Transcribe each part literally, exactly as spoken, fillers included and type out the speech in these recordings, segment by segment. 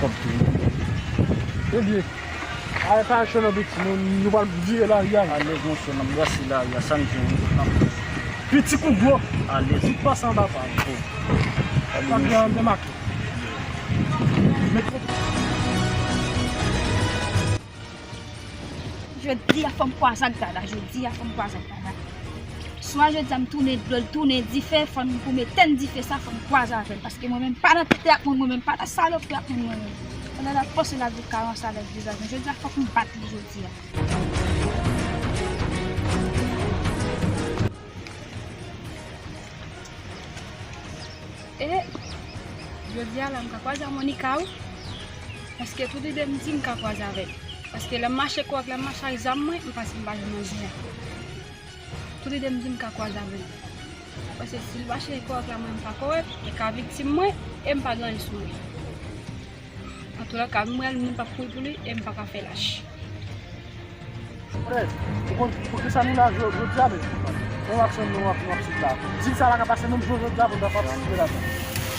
Kòb tou. Ebyen, ale pa al chè non piti, nou, nou pral vire lari a. Alèz monchè, n ap brase lari a, sa n gen, n ap brase. Piti kou gwo. Alèz. Tout pase anba pa. Sa gen an demake. Met Jodi a fò m kwaze ak Dada, jodi a fò m kwaze ak Dada. Swa jodi a m tounen dlo l, tounen dife, fò m pou m etenn dife sa, fò m kwaze avè l. Paske mwen menm pa nan tete ak moun, mwen menm pa nan salopri ak moun, mwen menm. Pandan l ap pase l ap di w ka ranse avèk vizaj mwen. Jodi a fòk m bat li jodi a. E jodi a la, m ka kwaze ak Monica wi. Paske tout lide m di m ka kwaze avè l. Paske lè m mache kòrèk, lè m mache ak zam mwen, m pa, m pa janm nan zen. Tout lide m di m ka kwaze avè l. Paske si l mache kòrèk la, mwen m pa kòrèk, li ka viktim mwen, e m pa gen anyen sou mwen. Antouka, m wè l, moun p ap kouri pou li, e m pa ka fè lach. Frè, ou konn poukisa nou la jodi a menm? Yon aksyon nou ap, nou ap sot la. Di sa pa ka pase menm jou jodi a pou n ta patisipe ladan.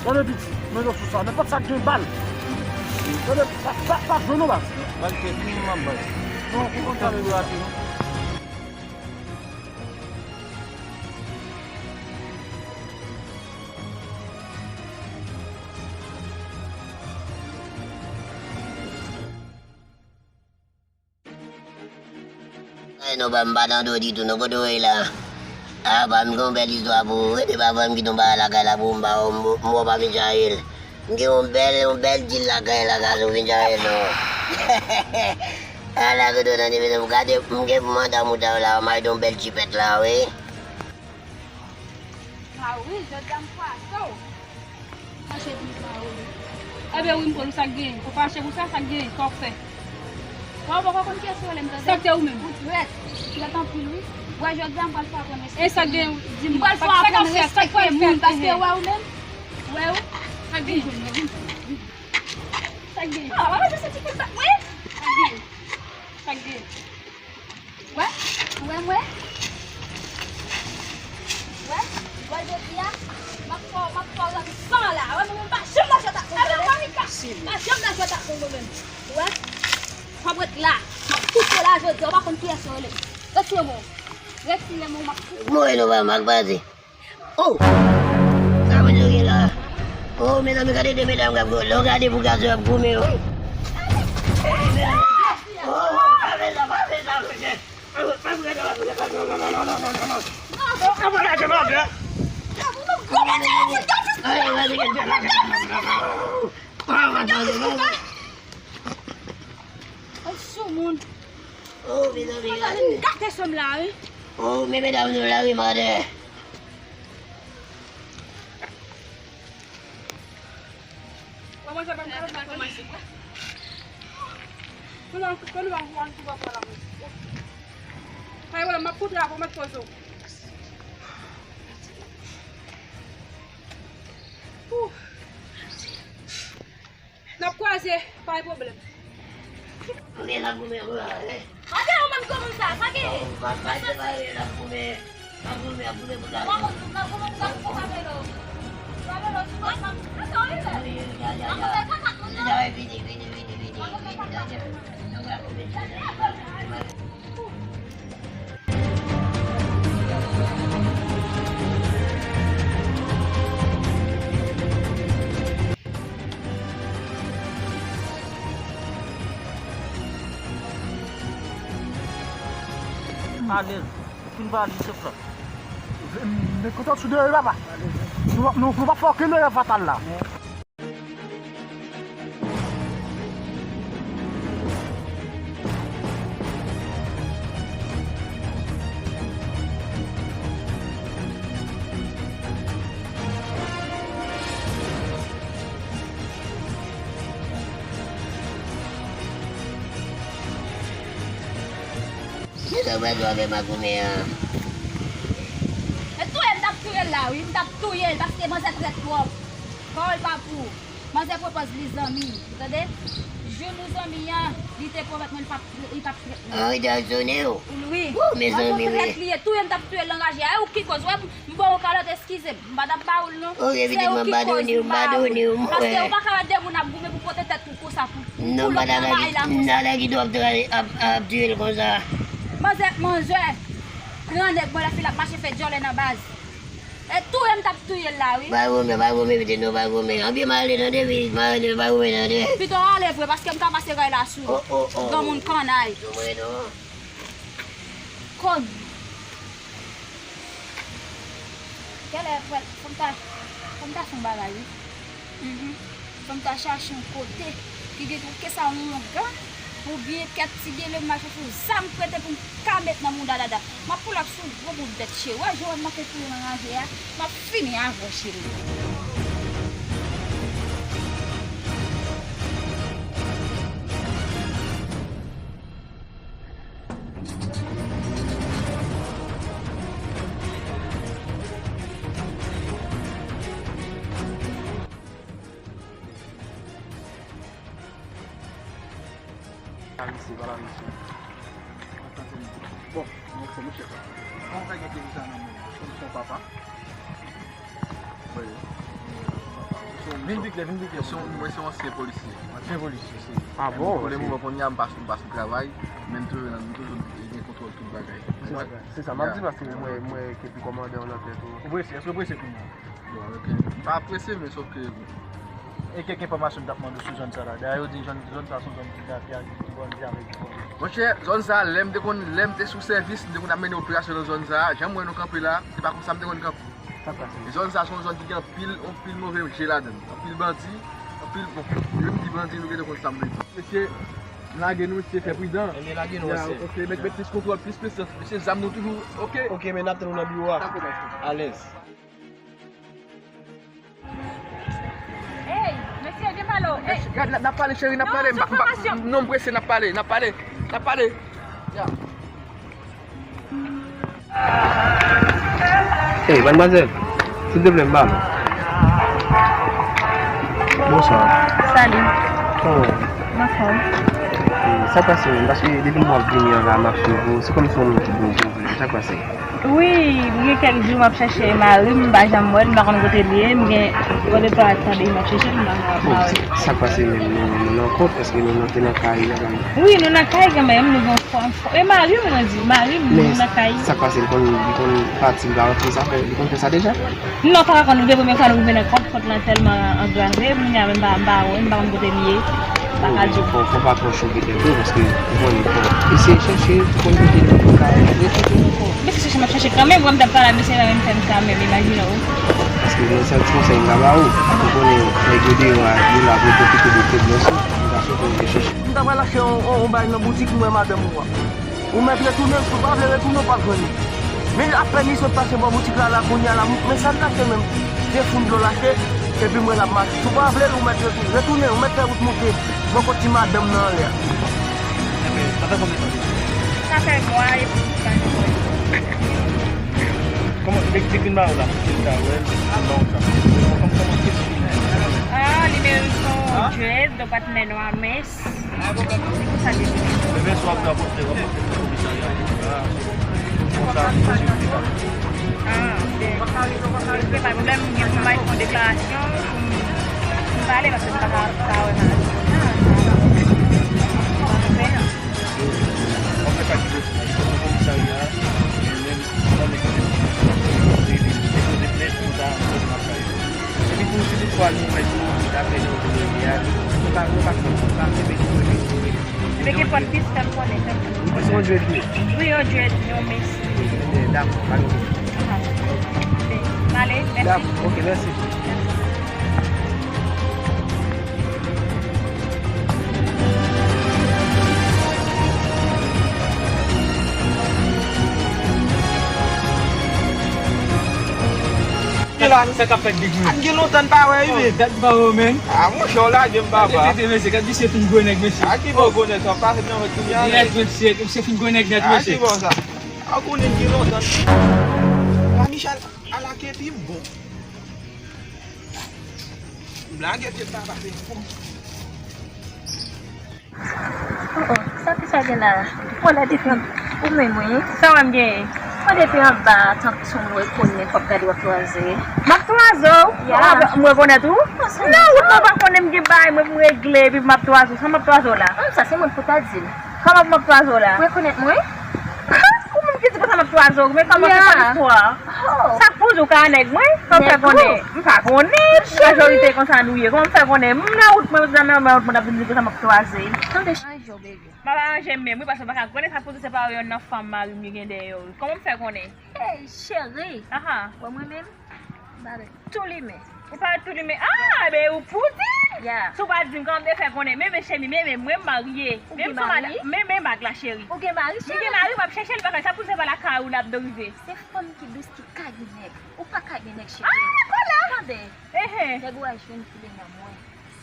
Tande piti, men nou sou sa. Nenpòt sa k gen bal. Tande, pa, pa, pa jwenn nou baz. Bal tèt, minimòm baz. Non, ou konn sa menm. Ay non, pa m pa tande w ditou, non, kote w ye la? A, pa m gen yon bèl istwa pou ou. Rete pa fè m kite yon bagay lakay la pou m ba w, m, m wè w pa vin chaje l. M gen yon bèl, yon bèl dil lakay la, gason, vin chaje l non. Ala kote w tande, mesye, m gade, m gen pou manda mouda w la, w mare yon bèl jipèt la, wi. Maurice, jodi a m kwaze w. Fache di m Maurice. Ebyen wi, m konn ou, sa k genyen. Ou fache pou sa, sa k genyen, sa w fè? Wè, ou poko konn kiyès ou rele m, tande? Sa k te ou menm? Ou trèt. Ou trèt anpil wi. Wè, jodi a m pral fè w aprann respè. E sa k genyen, di m. M pral fè w aprann respekte moun, paske wè ou menm. Wè ou. Sa k genyen? Sa k genyen? Ah, wè, wè, se ti fèt sa. Wi. Sa k genyen? Sa k genyen? Wè, wè, wè. Wè, wè jodi a, m ap fè w, m ap fè w rann san la. Wè, mwen menm pa janm nan jwèt ak moun, tande? Pa janm nan jwèt ak moun, mwen menm. Wè, fò m ret la. M ap koupe w la jodi a, ou pa konn kiyès ou rele. Retire men w. Retire men w, m ap koupe w. Mwen, nou pa m ak pati. Oh! Sa moun yo gen la? Oh, mezanmi, gade de medam k ap goumen. Lè w gade pou gason ap goumen, wi. Oh, pa fè sa, pa fè sa, mesye. Pa fè sa, pa fè sa, pa fè sa. Non, non, non, non, non, non. Ay, pa fè sa, pa fè sa. Ay, soumoun. Oh, mezanmi, gade. Gade sòm la, wi. Oh, men medam nou la, wi, mande. Manman, sa pa m kapab nan kòmanse. Kounye a, kounye a, m pran pou papa la, mwen. Pa gen pwoblèm, m ap kontre avè w, m ap poze w. Ouh. N ap kwaze, pa gen pwoblèm. Kote n ap goumen pou la, eh? Gade ou menm gwo moun sa, sa gen? Oh, pa, pa, pa, n ap goumen, n ap goumen, n ap goumen pou la. Ou pa konn, n ap goumen pou la, pou pa velo. Pou pa velo, sou pa sa. Sa sa, wi, lè. Wi, wi, ya, ya, ya. N ap goumen kakak moun nan. Ya, vini, vini, vini, vini, vini, vini, vini. Alèz, ou fin pale, chèf la. Men kontan sou dèyè, papa. Nou, nou, nou pa fè okenn erè fatal la. Mesye, w pral jwe avè m ak goumen an. E touye m t ap touye l la, wi. M t ap touye l paske manzè trèt twòp. Pawòl pa pou ou. Manzè pran pòz li zanmi, ou tande? Jounou zanmi an, li te pwomèt mwen li p ap, li p ap trèt mwen. An, li te asone w? Wi. Wou, mezanmi, wi. Mwen konn trèt li ye, touye m t ap touye l nan raje a. E ou ki koz, wè, m ba w kalòt, eskize m. M pa t ap ba w l, non. Ok, pitit mwen, padone w, padone w, mwen. Paske ou pa ka wè de moun ap goumen pou pote tèt ou konsa pou, pou lòt nan bagay la konsa. Non, m pa ta lage, m ta lage tou ap, ap, ap touye l konsa. Manzè, manzè, gran nèg, mwen lè fè l ap mache fè djòlè nan baz. E touye m t ap touye l la, wi. Pa goumen, pa goumen, pitit, non, pa goumen. Anpi m ale tande, wi, m ale, pa goumen tande. Pito w ale vre, paske m ka pase kay la sou ou. Oh, oh, oh. Granmoun kannay. Goumen non. Kòd. Kèlè, fò m ta, fò m ta fè yon bagay, wi. Mhm. Fò m ta chache yon kote ki gen, ke sa yon ongan, oubyen kèk ti gele, m al chache yon zam prete pou m ka met nan mouda Dada. M ap pull up sou gwo bout bèt cheri. Wè jan w wè m manke touye nan raje a, m ap fini avè w cheri. Pa misye, pa misye. Bon, mwen fè mouche pa. Kòman w fè gen kezi sa nan men w? Ou se yon papa? Wi. Vin pi klè, vin pi klè. Se yon, mwen se yon ansyen polisye. Ansyen polisye, se. Ah bon? Pou le moman kounye a, m pa, m pa sou travay, men m toujou nan, m toujou gen kontwòl tout bagay. Se sa, se sa. M ap di paske mwen, mwen ke pi kòmandè w nan tèt ou. Ou prese, èske w prese kounye a? Bon, ok. M pa prese, men sòf ke. E kèk enfòmasyon m t ap mande w sou zòn sa la. Dayè, yo di zòn, zòn sa se yon zòn ki gate ak bandi avèk bandi. Monchè, zòn sa, lè m te konn, lè m te sou sèvis, m te konn ap mennen operasyon nan zòn sa, jan m wè nou kanpe la, se pa konsa m te konn kanpe. Sa k pase? Zòn sa se yon zòn ki gen anpil, anpil move je ladan l. Anpil bandi, anpil, bon, yo menm di bandi, nou gentan konn sa m vle di. Mesye, lage nou, mesye, fè pridan. Ebyen, lage nou, mesye. Ok, met, met plis kontwòl, plis presans. Mesye, zam nou toujou, ok. Ok, men n ap tann ou nan biwo a. Dakò, mesye. Alèz. Ey, mesye, gen malo. Ey. Gad, n ap pale, cheri, n ap pale. Non, m prese, n ap pale, n ap pale, n ap pale. Ya. Ey, madmwazèl, silvouplè, m ba nou. Bonswa. Salut. Kòman w ye? M anfòm. Sa k pase menm? Paske depi m wè w ap vini an la, m ap swiv ou. Se kòmsi w yon moun ki bon pou vre. Sa k pase? Wi, gen kèk jou m ap chèche mari m, m pa janm wè l, m pa konn kote l ye, m gen twa de twa tan depi m ap chèche l, m pa, m pa wè l. Sa k pase menm? Nou, nou nan kont, èske nou nan, te nan kay, bagay? Wi, nou nan kay kanmenm, nou gen yon fò, fò, e mari m, mwen di, mari m, nou nan kay. Sa k pase, li konn, li konn pati, li pa rantre, sa fè, li konn fè sa deja? Non, pa konn, se premye fwa nou rive nan kont, kont lan tèlman angrave, kounye a menm m pa, m pa wè, m pa konn kote l ye. Fò, fò pa twò choke tèt ou, paske ou konnen, fò eseye chèche, pou konn kote li ka rete, chèche ankò. Mesye chèche, m ap chèche kanmenm, wè m t ap pale a mesye la, menm fè m sa menm, imajine w. Paske mwen sèl ti konsèy m ka ba ou, ou konnen nèg yo deyò a, yo la pou yo pwofite de feblès ou, m ta swete ou te chèche. M ta pral achte yon, yon, yon bagay nan boutik, m wè madanm ou a. Ou mèt retounen, si w pa vle retounen, w p ap jwenn li. Men apèn li sot pase bò boutik la, la kounye a la, men sa l t achte menm? De foun dlo l achte, epi m wè l ap mache. Si w pa vle l, ou mèt retounen, retounen, ou mèt fè wout moute bò kot ti madanm nan anlè a. Enben, sa fè konbyen tan deja? Sa fè mwa epi m pa janm wè l. Kòman, li, li vin ba ou la, pou ki l ta wè l, pou l ba ou sa? Kòman, kòman, kòman, kèk ki vin? Ah, li merite yon dread, donk pa t men nwa, men Ebyen, si w ap rapòte, w ap pote nan komisarya pou sa, konsa, nou posib li pa. Ah, ok. Ok, pa pwoblèm, m gen pou m bay fè yon deklarasyon, pou m, pou m pale, paske m pa ka, pa wè maladi. Ah, sa. W ap fè sa ki posib. Nan komisarya, men menm, nan men ki depoze plent, konsa, nou konn ap bay. Epi tou, si toutfwa nou wè tou, daprè jan w te premye a, nou pa, nou pa, nou pa kenbe tou premye tou. Men gen pòt pistòl konnen, men. Ou di se yon dread li ye? Wi, yon dread, yon mèsi. Ebyen, dakò, pa gen pwoblèm. Ah, ok. N ale, mèsi. Dakò, ok, mèsi. Sa k ap fèt, Big Man? Ak gen lontan n pa wè, wi, men. Dat m pa wè w, men. Ah, monchè, w lage m, papa. Tete, mesye, gad misye fin gwo nèg, mesye. A ki bò gwo nèg sa? Pase nan wè kounye a. Nèt, mesye, misye fin gwo nèg nèt, mesye. A ki bò sa? A konnen gen lontan. Pa Michel, ala kepi m bon. M lage pye m pa pase fon. Oh, oh, sa ki sa gen la? Mwen la depi an, ou menm wi. Sa w wè m genyen? Mwen depi anba tank tou mwen rekonèt w ap gade w ap twaze. M ap twaze w? Ya. M rekonèt ou? Nan wout mwen pa konnen m gen bagay mwen pou m regle epi m ap twaze w. Sa m ap twaze w la? Sa se mwen pou ta di l. Kòman m ap twaze w la? Ou rekonèt mwen? Ou menm ki di konsa m ap twaze w, men kòman se sa listwa? Oh. Sa k pou di w ka nèg mwen? Kòman m fè konnen? M pa konnen. Majorite konsa nou ye. Kòman m fè konnen? M nan wout mwen, m nan wout mwen ap vin di konsa m ap twaze. Tande chanje w, baby. M ap aranje m menm, wi, paske m pa ka konnen sa k pou di se pa yon nan fanm mari m li gen dèyè w. Kòman m fè konnen? Hey, cheri. Aha. Wè mwen menm? M pa tou limen. Ou pa tou limen. Ah, ben ou pou di. Ya. Si w pa di m, kòman m te fè konnen? Men, men cheri, men, men mwen marye. Ou gen mari? Men, men bag la, cheri. Ou gen mari, cheri? M gen mari, m ap chèche l, bagay sa pou se pa lakay ou l ap rive. Se fanm ki dous ki ka gen nèg. Ou pa ka gen nèg, cheri. Ah, kola! Tande. Ehe. Nèg ou a jwenn ki vle nan mwen.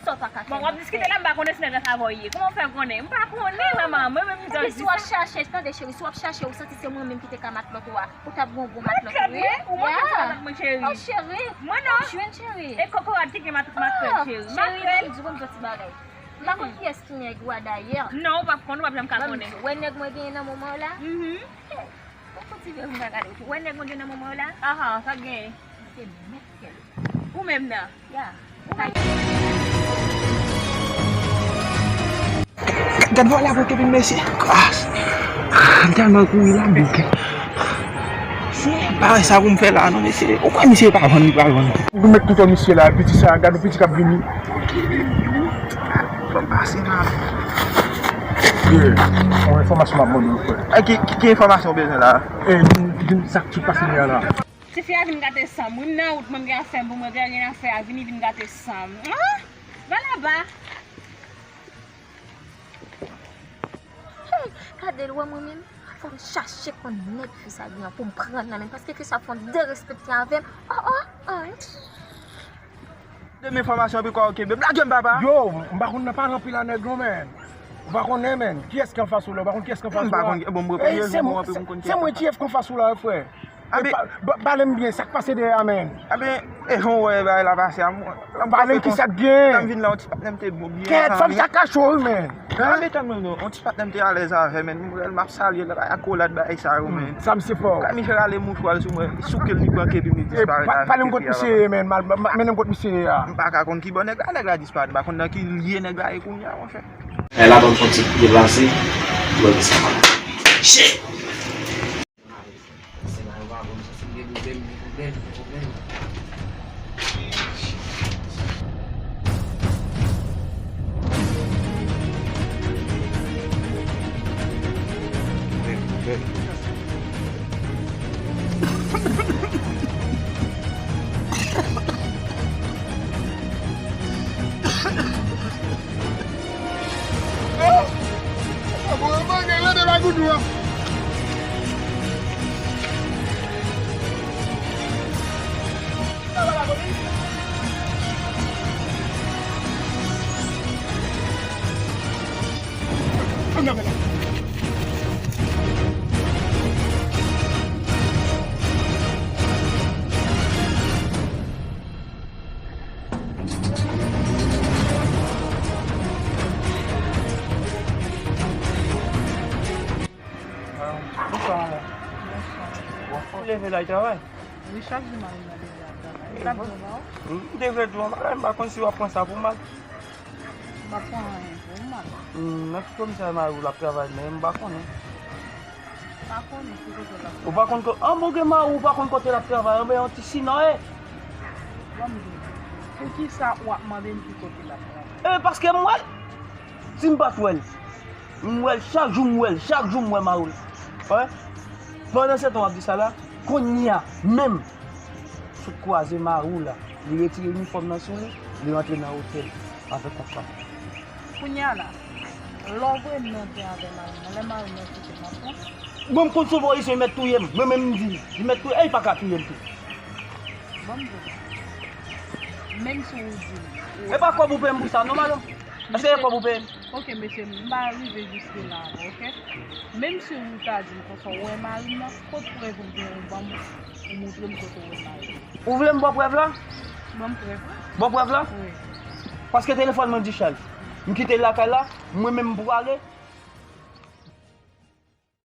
Sa w pa ka fè. Bon, w ap diskite la, m pa konnen si nèg la sa avè w ye. Kòman w fè konnen? M pa konnen, manman. Mwen menm, m di w. Epi si w ap chache, tande, cheri, si w ap chache, ou santi se mwen menm ki te ka matlòt ou a. Ou t ap gen yon bon matlòt wi. Ou manke sa matlòt mwen cheri. Oh cheri. Mwen non. W ap jwenn cheri. E kokorat ki gen matlòt matlòt cheri. Cheri, ban m di w yon ti bagay. M pa konn kiyès ki nèg ou a dayè. Non, ou p ap konn, ou p ap janm ka konnen. Wè nèg mwen genyen nan moman yo la. Mhm. Ou konn ti vè m ka gade w tou. Wè nèg mwen genyen nan moman yo la. Aha, sa k genyen? Ou menm nan. Ya. Gad vòlè a pou te vin mesye. Kras. M tèlman kouri la bouke. Bagay sa pou m fè la non mesye. Ou kwè misye pa vann li pral vann. Ou met tout an misye la, piti sa, gad yon piti k ap vini. Fò m pase la. Ye, yon enfòmasyon m ap mande w frè. Ki, ki, ki enfòmasyon w bezwen la? E, di m, di m sa k sot pase yè la. Tifi a vin gate san m. Wi, m nan wout, mwen, m gen afè m pou mwen, gen afè a vini vin gate san m. Ah! Va laba. Hey, gade l, wè mwen menm. Fò m chache konn nèg fi sa gen an pou m pran nan men l, paske fi sa fè yon derespekte avè m. Oh, oh, oh. De m enfòmasyon epi kwa w kenbe m. Lage m, papa. Yo, m pa konn nan pale anpil a nèg non, men. Ou pa konnen, men. Kiyès ki anfas ou la? Ou pa konn kiyès ki anfas ou la? M pa konn. Bon, m reprezante mwen anpil pou m konn kiyès. Se mwen ki anfas ou la, frè. Pale m byen, sa k pase dèyè a, men? Aben, e jan w wè bagay la pase a, m. Pale m ki sa k gen. Lè m vin la, yon ti patnè m te bon byen. Kèt, fanm sa kache w wi, men. Aben, tann mwen non, yon ti patnè m te alèz avè, men. M wè l, m ap salye l, akolad bagay sa yo, men. Sa misye fè w? Kay misye rale mouchwa l sou mwen, li souke l, li pran ke epi li disparèt avèk ke fi a. Pale m kot misye ye, men. Mennen m kot misye ye a. M pa ka konn ki bò nèg la, nèg la disparèt. M pa konn nan ki lye nèg la ye kounye a, monchè. Kay la ban m fè yon ti deplase, pou wè kisa k ap pase. Shit! Bonswa, manman. Bonswa. Ou leve la, travay? Wi, chak jou mari m nan leve al travay. Ou t ap di w non? M te vle di w yon bagay, m pa konn si w ap pran sa pou mal. M pa pran anyen pou mal. Hmm, nan ki komisè mari w l ap travay, men m pa konnen. M pa konnen ki kote l ap travay. Ou pa konn ko-, an, bon, gen mari w, ou pa konn kote l ap travay, anben yon ti sinò ye. Bon, m di w, poukisa w ap mande m ki kote l ap travay? E, paske m wè l. Si m pa t wè l, m wè l, chak jou m wè l, chak jou m wè mari w. Wè. Pandan se tan w ap di sa la, kounye a menm, sot kwaze mari w la, li retire inifòm nan sou li, li rantre nan otèl avèk yon fanm. Kounye a la, lè w vre m nan te avè mari m nan, lè mari m nan kite m ap pran. Bon, m konn sou pozisyon, li mèt touye m. Mwen menm m di, li mèt touye, e li pa ka touye m tou. Bon, m di w. Menm si w di m. E pa kòb ou peye m pou sa, non, madanm? Èske e kòb ou peye m? Ok, mesye, m pa rive jiske la ankò, ok? Menm si ou ta di m konsa, ou wè mari m nan, kot prèv ou gen ou ban m, ou montre m kote ou wè mari m? Ou vle m ba w prèv la? Ban m prèv la. Ba w prèv la? Wi. Paske telefòn mwen dichaj. M kite l lakay la, mwen menm m prale.